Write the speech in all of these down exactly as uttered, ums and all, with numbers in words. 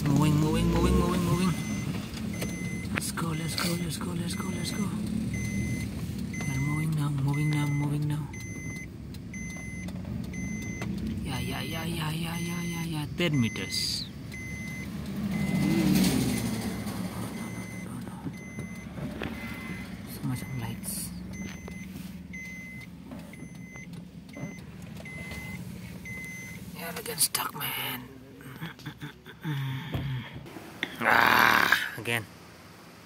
Moving, moving, moving, moving, moving. Let's go, let's go, let's go, let's go, let's go. We're moving now, moving now, moving now. Yeah, yeah, yeah, yeah, yeah, yeah, yeah, yeah. Ten meters. So much of lights. Yeah, again stuck, man. Ah, again.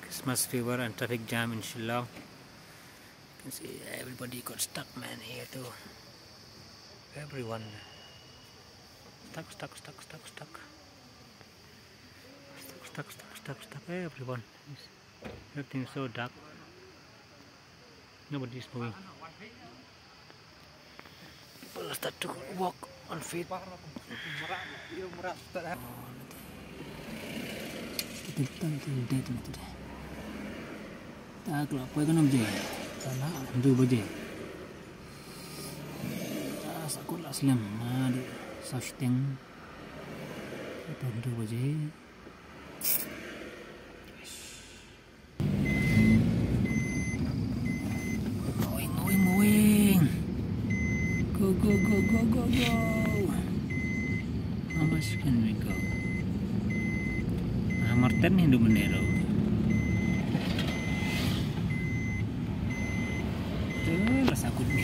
Christmas fever and traffic jam in Shillong. You can see everybody got stuck, man, here too. Everyone. Stuck, stuck, stuck, stuck, stuck. Stuck, stuck, stuck, stuck, stuck. Everyone. Everything is so dark. Nobody is moving. People start to walk on feet. Kita tang tin date na today. Ta kala poi kana baje. Ta na hynriew baje. Ta sa kut la slem. Na di sa shiteng. Ta hynriew baje. Going, going, going. Go, go, go, go, go, go. How much can we go? Hamar ten hindu menero. Tu lah sakut ni.